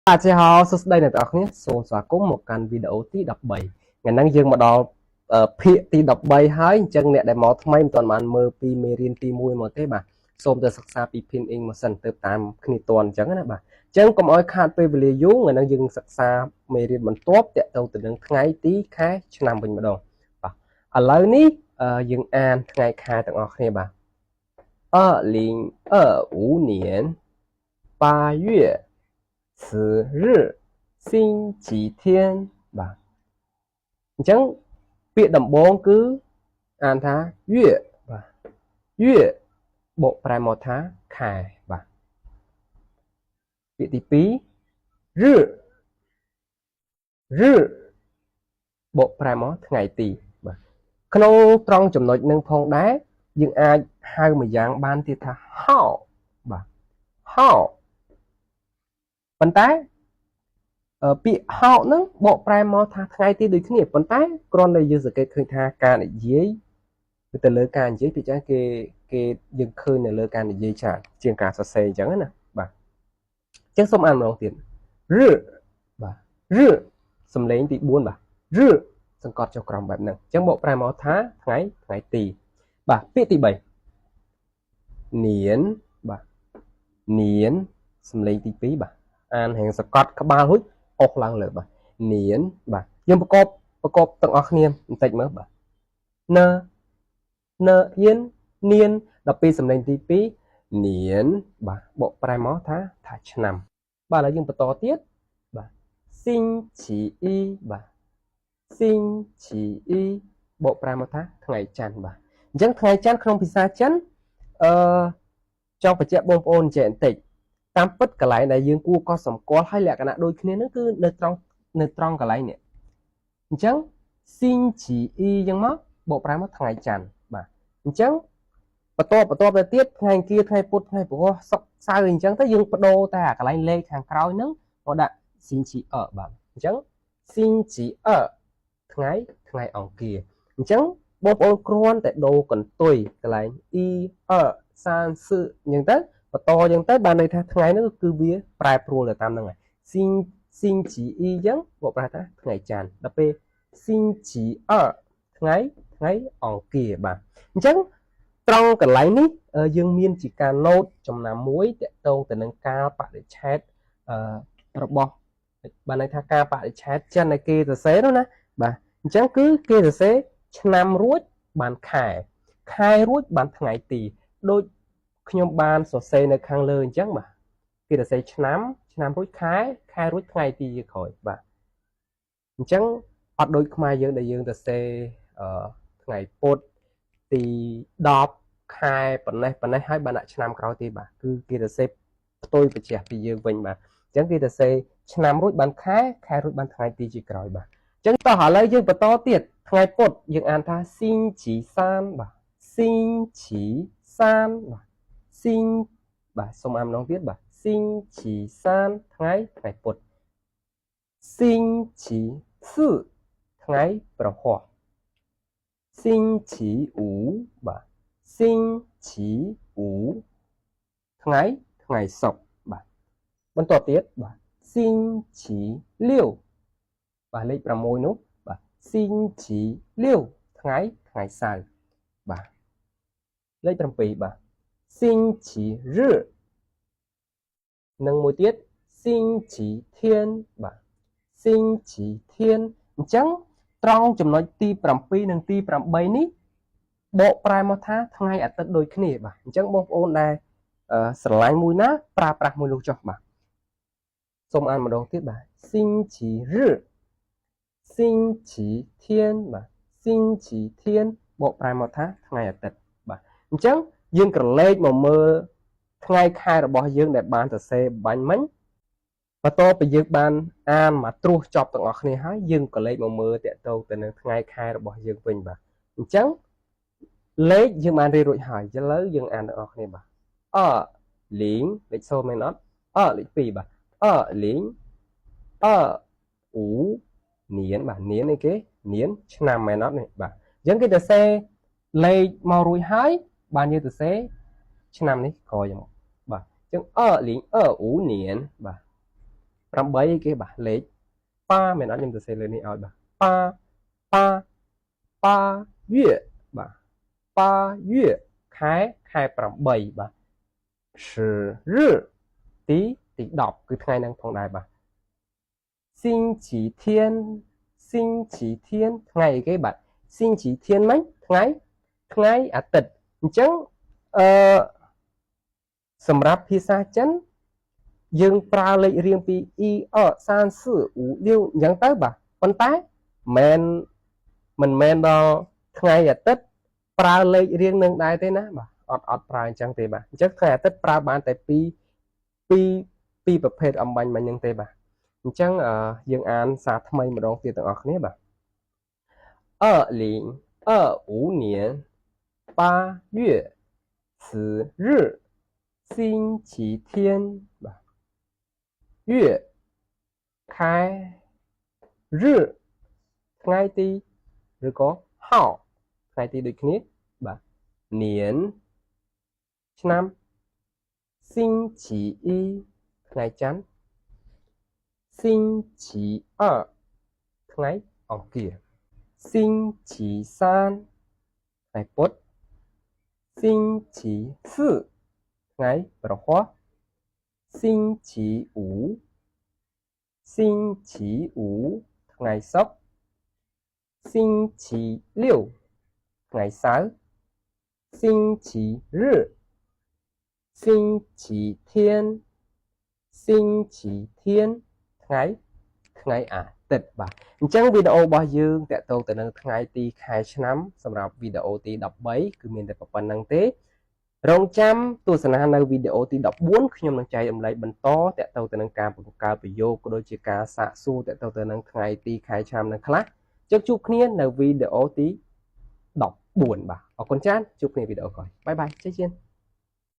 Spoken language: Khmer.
大家好 សួស្តីអ្នកទាំងអស់គ្នាសូមស្វាគមន៍មកកាន់វីដេអូទី13ថ្ងៃហ្នឹងយើងមកដល់ភាគទី13ហើយអញ្ចឹងអ្នកដែលមកថ្មីមិនទាន់បានមើលពីមេរៀនទី1មកទេបាទសូមទៅសិក្សាពី 拼音 មកសិនទៅតាមគ្នាទាន់អញ្ចឹងណាបាទអញ្ចឹងកុំឲ្យខាតពេលវេលាយូរថ្ងៃហ្នឹងយើងសិក្សាមេរៀនបន្ទាប់តាក់ទងទៅនឹងថ្ងៃទីខែឆ្នាំវិញម្ដងបាទឥឡូវនេះយើងអានថ្ងៃខែទាំងអស់គ្នាបាទ2025年8月四日星期天បាទអញ្ចឹងពាក្យដំបូងគឺអានថា月បាទ月បកប្រែមកថាខែបាទពាក្យទី2日日បកប្រែមកថ្ងៃទីបាទក្នុងត្រង់ចំណុចនឹងផងដែរយើងអាចហៅមួយយ៉ាងបានទៀតថាហោបាទហោប៉ុន្តែពាក្យហោហ្នឹងបកប្រែមកថាថ្ងៃទីដូចគ្នាប៉ុន្តែគ្រាន់តែយើងសង្កេតឃើញថាការនិយាយទៅលើការនិយាយពីចាស់គេគេយើងឃើញនៅលើការនិយាយច្រើនជាងការសរសេរអញ្ចឹងណាបាទអញ្ចឹងសូមអានម្ដងទៀត日បាទ日សំឡេងទី4បាទ日សង្កត់ចុះក្រោមបែបហ្នឹងអញ្ចឹងបកប្រែមកថាថ្ងៃថ្ងៃទីបាទពាក្យទី3年បាទ年សំឡេងទី2បាទអានរៀងសកត់ក្បាលរួចអុសឡើងលើបាទ年បាទយើងប្រកបប្រកបទាំងអស់គ្នាបន្តិចមើលបាទននយៀននានដល់ពេលសំឡេងទី2年បាទបកប្រែមកថាថាឆ្នាំបាទឥឡូវយើងបន្តទៀតបាទ星期一បាទ星期一បកប្រែមកថាថ្ងៃច័ន្ទបាទអញ្ចឹងថ្ងៃច័ន្ទក្នុងភាសាចិនអឺចង់បញ្ជាក់បងប្អូនចេះបន្តិចតាមពិតកន្លែងដែលយើងគួរកត់សម្គាល់ឲ្យលក្ខណៈដូចគ្នាហ្នឹងគឺនៅត្រង់នៅត្រង់កន្លែងនេះអញ្ចឹង星期一អញ្ចឹងមកបកប្រែមកថ្ងៃច័ន្ទបាទអញ្ចឹងបន្ទាប់បន្ទាប់ទៅទៀតថ្ងៃអង្គារថ្ងៃពុធថ្ងៃព្រហស្បតិ៍សុក្រសៅរ៍អញ្ចឹងទៅយើងបដូរតែអាកន្លែងលេខខាងក្រោយហ្នឹងមកដាក់星期二បាទអញ្ចឹង星期二ថ្ងៃថ្ងៃអង្គារអញ្ចឹងបងប្អូនគ្រាន់តែដូរកន្ទុយកន្លែង一二三四អញ្ចឹងទៅបន្តអញ្ចឹងទៅបានន័យថាថ្ងៃហ្នឹងគឺវាប្រែប្រួលទៅតាមហ្នឹងហើយ星星期一អញ្ចឹងបកប្រែថាថ្ងៃច័ន្ទដល់ពេល星期二ថ្ងៃថ្ងៃអង្គារបាទអញ្ចឹងត្រង់កន្លែងនេះយើងមានជាការ note ចំណាំមួយតាក់ទងទៅនឹងកាលបរិច្ឆេទរបស់បានន័យថាកាលបរិច្ឆេទចិនឲ្យគេសរសេរនោះណាបាទអញ្ចឹងគឺគេសរសេរឆ្នាំរួចបានខែខែរួចបានថ្ងៃទីដូចខ្ញុំបានសរសេរនៅខាងលើអញ្ចឹងបាទគេសរសេរឆ្នាំឆ្នាំរួចខែខែរួចថ្ងៃទីជាក្រោយបាទអញ្ចឹងអត់ដូចខ្មែរយើងដែលយើងសរសេរអឺថ្ងៃពុធទី10ខែប៉ុណ្ណេះប៉ុណ្ណេះហើយបានដាក់ឆ្នាំក្រោយទេបាទគឺគេសរសេរផ្ទុយប្រជះពីយើងវិញបាទអញ្ចឹងគេសរសេរឆ្នាំរួចបានខែខែរួចបានថ្ងៃទីជាក្រោយបាទអញ្ចឹងតោះឥឡូវយើងបន្តទៀតថ្ងៃពុធយើងអានថា星期三បាទ星期三បាទ星បាទសូមអានម្ដងទៀតបាទ星期三ថ្ងៃថ្ងៃពុធ星期四ថ្ងៃព្រហស្បតិ៍星期五បាទ星期五ថ្ងៃថ្ងៃសុក្របាទបន្តទៀតបាទ星期六បាទលេខ6នោះបាទ星期六ថ្ងៃថ្ងៃសៅរ៍បាទលេខ7បាទ星期日និងមួយទៀត星期天បាទ星期天អញ្ចឹងត្រង់ចំណុចទី7និងទី8នេះបកប្រែមកថាថ្ងៃអាទិត្យដូចគ្នាបាទអញ្ចឹងបងប្អូនដែលស្រឡាញ់មួយណាប្រើប្រាស់មួយនោះចុះបាទសូមអានម្ដងទៀតបាទ星期日星期天បាទ星期天បកប្រែមកថាថ្ងៃអាទិត្យបាទអញ្ចឹងយើងក្រឡេកមកមើលថ្ងៃខែរបស់យើងដែលបានសរសេរបាញ់មិញបន្ទាប់ពីយើងបានអានមកត្រួសចប់ទាំងអស់គ្នាហើយយើងក៏លេខមកមើលតាក់ទងទៅនឹងថ្ងៃខែរបស់យើងវិញបាទអញ្ចឹងលេខយើងបានរៀនរួចហើយឥឡូវយើងអានទាំងអស់គ្នាបាទ二零លេខ0មែនអត់អលេខ2បាទ二零二五年បាទ年អីគេ年ឆ្នាំមែនអត់នេះបាទអញ្ចឹងគេទៅសេលេខមករួចហើយបានយើងទៅសេឆ្នាំនេះក្រោយមកបាទអញ្ចឹង2025年បាទ 8គេបាទលេខ八មែនអត់ខ្ញុំសរសេរលើនេះឲ្យបាទ八八八月បាទ八月ខែខែ8បាទ十日ទីទី10គឺថ្ងៃហ្នឹងផងដែរបាទ星期天星期天ថ្ងៃអីគេបាទ星期天មិញថ្ងៃថ្ងៃអាទិត្យអញ្ចឹងអឺសម្រាប់ភាសាចិនយើងប្រើលេខរៀងពី1 2 3 4 5 6អញ្ចឹងទៅបាទប៉ុន្តែមិនមិនមែនដល់ថ្ងៃអាទិត្យប្រើលេខរៀងនឹងដែរទេណាបាទអត់អត់ប្រើអញ្ចឹងទេបាទអញ្ចឹងថ្ងៃអាទិត្យប្រើបានតែ2 2ពីរប្រភេទអំបញ្ញមិញហ្នឹងទេបាទអញ្ចឹងយើងអានសារថ្មីម្ដងទៀតទាំងអស់គ្នាបាទ2025年8月十日星期天បាទ月ខែ日ថ្ងៃទីឬក៏号ថ្ងៃទីដូចគ្នាបាទ年ឆ្នាំ星期一ថ្ងៃច័ន្ទ星期二ថ្ងៃអង្គារ星期三ថ្ងៃពុធ星期四ថ្ងៃព្រហស្បតិ៍星期五星期五ថ្ងៃសុក្រ星期六ថ្ងៃសៅរ៍星期日星期天星期天ថ្ងៃថ្ងៃអាទិត្យបាទអញ្ចឹងវីដេអូរបស់យើងតាក់ទងទៅនឹងថ្ងៃទីខែឆ្នាំសម្រាប់វីដេអូទី13គឺមានតែប៉ុណ្្នឹងទេរងចាំទស្សនានៅវីដេអូទី14ខ្ញុំនឹងចែករំលែកបន្តតាក់ទងទៅនឹងការបង្កើតប្រយោគក៏ដូចជាការសាកសួរតាក់ទងទៅនឹងថ្ងៃទីខែឆ្នាំនឹងខ្លះជជួបគ្នានៅវីដេអូទី14បាទអរគុណច្រើនជួបគ្នាវីដេអូក្រោយ bye bye 再见。